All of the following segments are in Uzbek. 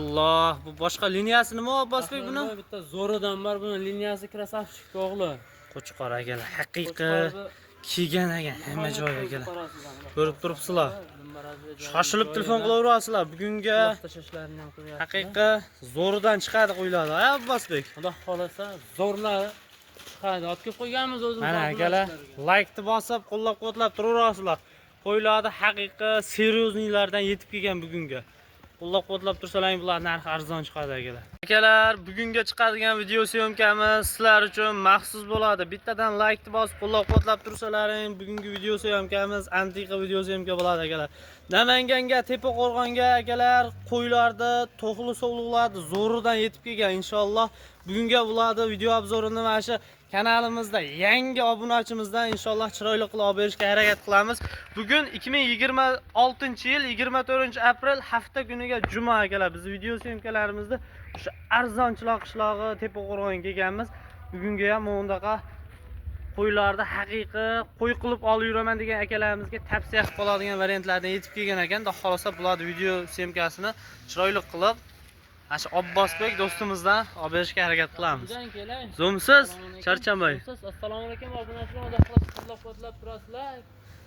Alloh, bu boshqa liniyasi nima, Abbosbek, buni? Bahramboy, bitta zo'ridan bor, buni liniyasi красавчик o'g'li. Qo'chqor, akalar, haqiqiy Qo'chqorni kelgan ekan hamma joyi, akalar. Qo'chqorasiz. Ko'rib turibsizlar. Shoshilib telefon qilaverasizlar. Bugunga Tashlashlarini ham qo'yapti. Haqiqiy zo'ridan chiqadi qo'yiladi, a, Abbosbek? Xudo xolasa, zo'rlari chiqadi. Olib kelib qo'yganmiz o'zimiz. Mana, akalar, laykni bosib, qo'llab-quvvatlab turaverasizlar. Qo'yiladi, haqiqiy серьёзный lardan yetib kelgan bugunga. Qo'llab-quvvatlab tursalaring, bular narxi arzon chiqadi, akalar. Akalar, bugunga chiqadigan video съёмка miz sizlar uchun maxsus bo'ladi. Bittadan laykni bosib, qo'llab-quvvatlab tursalaring, bugungi video съёмка miz antiqa video съёмка bo'ladi, akalar. Namanganga, Tepaqo'rg'onga, akalar, qo'ylarni, to'qli sovliqlarni zo'ridan yetib kelgan inshaalloh. Bugunga bularni video обзор ini mana shu kanalimizda yangi obunachimizdan inshaalloh chiroyli qilib olib berishga harakat qilamiz. Bugun 2026-yil 24-aprel, hafta kuniga juma, akalar. Biz video съёмка larimizda o'sha arzonchiloq qishlog'i Tepaqo'rg'onga kelganmiz. Bugunga ham undaqa qo'ylarni haqiqiy qo'y qilib olib yuraman degan akalarimizga tavsiya qilib qoladigan variantlardan yetib kelgan ekan. Xudo xohlasa, bularni video съёмка sini chiroyli qilib, mana shu Abbosbek do'stimizdan olib berishga harakat qilamiz. Bizdan keling. Zo'msiz, charchamay. Zo'msiz. Assalomu alaykum, obunachilar, xudo xohlasa, qo'llab-quvvatlab turasizlar.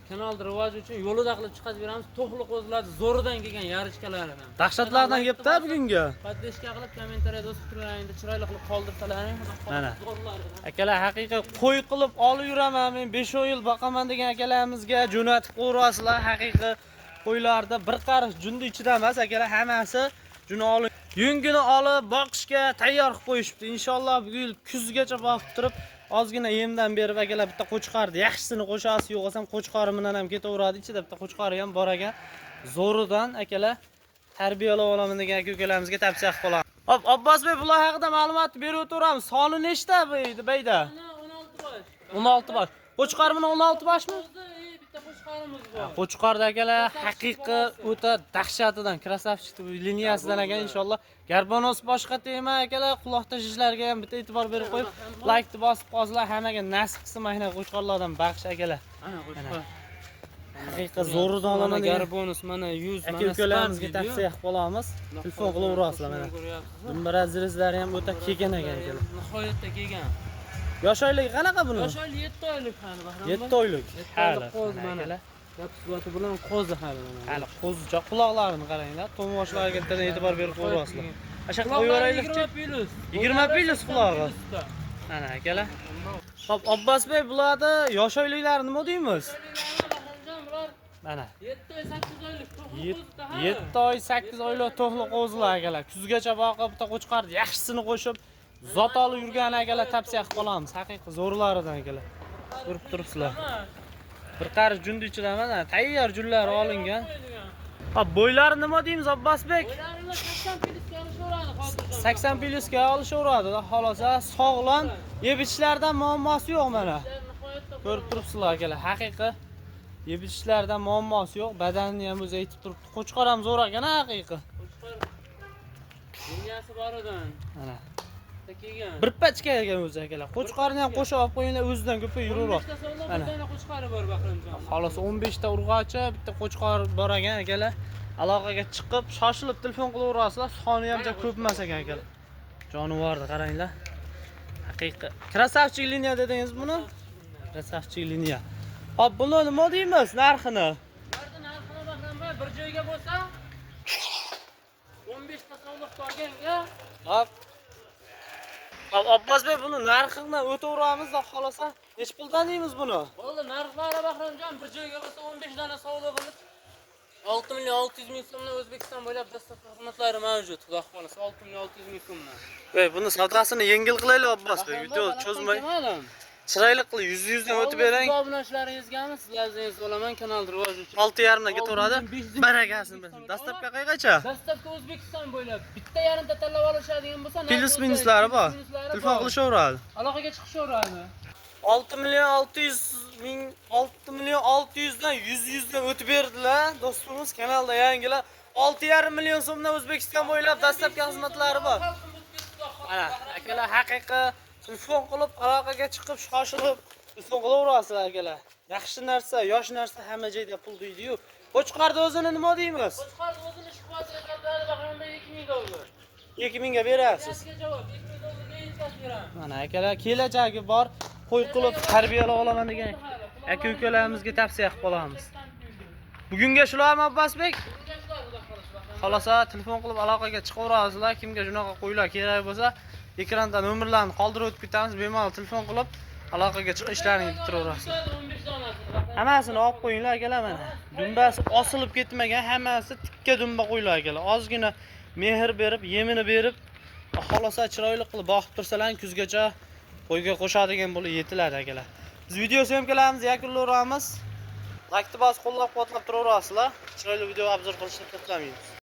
Kanalni rivoji uchun yo'lida qilib chiqarib beramiz. To'qli qo'zilarni zo'ridan kelgan yarichkalaridan. Dahshatlardan kelibdi bugunga. Поддержка qilib, kommentariyada o'z fikrlaringni chiroyli qilib qoldirsalaring, xudo Mana. xohlasa, zo'rlaridan. Akalar, haqiqiy qo'y qilib olib yuraman, men 5-10 yil boqaman degan akalarimizga jo'natib qo'yasizlar. Haqiqiy qo'ylarda bir qarish junni ichida emas, akalar, hammasi juni olib, yungini olib boqishga tayyor qilib qo'yishibdi. Inshaalloh bugun kuzgacha boqib turib, ozgina yemdan berib, akalar, bitta qo'chqorni yaxshisini qo'shasiz, yo'q bo'lsam qo'chqori bilan ham ketaveradi. Ichida bitta qo'chqori ham bor ekan. Zo'ridan, akalar, tarbiyalab olaman degan aka ukalarimizga tavsiya qilib qolaman. Hop, Abbosbek, bular haqida ma'lumot berib o'taveramiz. Soni nechta bu bayda? Mana 16 bosh. 16 bosh. Qo'chqor bilan 16 boshmi? O'zi bitta qo'chqorimiz bor. Qo'chqorda, akalar, haqiqiy o'ta dahshatidan, красавчик liniyasidan ekan inshaalloh. Garbonos boshqa tema, akalar, quloq tashishlarga ham bitta e'tibor berib qo'yib, laykni bosib qolsalar, hammaga nasib qilsin mana qo'chqorlardan baxsh, akalar. Ana qo'chqor. Haqiqiy zo'ridan Mana olaman degan garbonus, mana 100, aka mana ukalarimizga Spark. Tavsiya qilib qolamiz. Telefon qilaverasizlar mana. Dumbarazizlari ham o'ta kelgan ekan, akalar. Nihoyatda kelgan. Yosh oyligi qanaqa buni? Yosh oylik, 7 oylik hali, Bahrom. 7 oylik. 7 oylik qo'z Mana, mana. akalar. Gap suhbati bilan qo'zi hali mana. Hali qo'zichoq, quloqlarini qaranglar. To'ng'ochlarga bittadan e'tibor berib qo'yasizlar. Asha Quloqlari qo'yaveraylikchi. 20 plus. 20 plus qulog'i. Plusda. Mana, akalar. Hop, Abbosbek, bularni yosh oyliklari nima deymiz? Bahramjon, bular Mana. 7 oy 8 oylik to'qli qo'zida hali. 7 oy 8 oylik to'qli qo'zilar, akalar. Kuzgacha boqib, bitta qo'chqorni yaxshisini qo'shib, zot olib yurgan akalar tavsiya qilib qolamiz. Haqiqiy zo'rlaridan, akalar. Ko'rib turibsizlar. Bir qarish jundi ichida mana tayyor junlari olingan. Hop, bo'ylari nima deymiz, Abbosbek? Bo'ylarini 80 plusga olishaveradi hozirdan. 80 plusga olishaveradi, xohlasa, sog'lom, yeb ichishlardan muammosi yo'q mana. Nihoyatda. Ko'rib turibsizlar, akalar, haqiqiy yeb ichishlardan muammosi yo'q, badanini ham o'zi aytib turibdi. Qo'chqor ham zo'r ekan, haqiqiy. Qo'chqor liniyasi bor edan. Mana. Bitta kelgan. Bir pachka ekan o'zi, akalar. Qo'chqorni ham qo'shib olib qo'yinglar, o'zidan ko'payib yuraveradi. 15 ta sog'lom, Mana. bir dona qo'chqori bor, Bahramjon. Xolos, 15 ta urg'ochi, bitta qo'chqor bor ekan, akalar. Aloqaga chiqib, shoshilib telefon qilaverasizlar, soni ham juda ko'p emas ekan, akalar. Jonivorni qaranglar. Haqiqiy. Красавчик liniya dedingiz buni? Красавчик liniya. Hop, buni nima deymiz narxini? Bularni narxini, Bahramboy, bir joyga bo'lsa, 15 ta sog'liq olganga. Hop. Hop, Abbosbek, buni narxini o'taveramiz, xohlasa. Nechi puldan deymiz buni? Bo'ldi, narxlari, Bahramjon, bir joyga bo'lsa, 15 dona sog'lig'ini 6 million 600 ming so'mdan, O'zbekiston bo'ylab доставка xizmatlari mavjud. Xudo xohlasa, 6 million 600 ming so'mdan. Ey, buni savdosini yengil qilaylik, Abbosbek. Video cho'zmay. Kelmadim. Chiroyli qilib yuz yuzdan o'tib bering. Obunachilaringizgami, sizlaringiz olaman kanal rivoji uchun. 6,5 dan ketaveradi. 6500. Barakasini bersin. Доставка qayergacha? Доставка O'zbekiston bo'ylab. Bitta yarimta tanlab olishadigan bo'lsa, narxi Plyus o'zgaradi. minuslari bor. Minuslari Telefon bor. qilishaveradi. Aloqaga chiqishaveradi. 6 million 600 ming, 6 million 600 dan 100 yuzdan o'tib berdilar. Do'stimiz kanalda yangilar. 6,5 million so'mdan O'zbekiston bo'ylab доставка xizmatlari bor. Mana, akalar, haqiqiy telefon qilib, aloqaga chiqib, shoshilib telefon qilaverasizlar, akalar. Yaxshi narsa, yosh narsa hamma joyda pul deydi-yu. Qo'chqorni o'zini nima deymiz? Qo'chqor o'zini shubhasiga. Ketadi Bahrombek 2000 dollar. 2000 ga berasiz. Gapga javob 2000 dollarga yetkazib beramiz. Mana akalar, kelajagi bor, qo'y qilib tarbiyalab olaman degan aka ukalarimizga tavsiya qilib qolamiz. Bugunga shularmi, Abbosbek? Bugunga shular, xudo xohlasa, Bahrombek. Xohlasa telefon qilib aloqaga chiqaverasizlar. Kimga shunaqa qo'ylar kerak bo'lsa, ekranda nomerlarni qoldirib o'tib ketamiz. Bemalol telefon qilib aloqaga chiqib ishlaringni bitiraverasizlar. 15 donasini. Hammasini olib qo'yinglar akalar mana. Dumbasi osilib ketmagan, hammasi tikka dumba qo'ylar akalar. Ozgina mehr berib, yemini berib, xohlasa chiroyli qilib boqib tursalar, kuzgacha qo'yga qo'shadigan bo'lib yetiladi akalar. Biz video syomkalarimizni yakunlayveramiz. Laykni bosib qo'llab-quvvatlab turaverasizlar. Chiroyli video obzor qilishni to'xtamaymiz.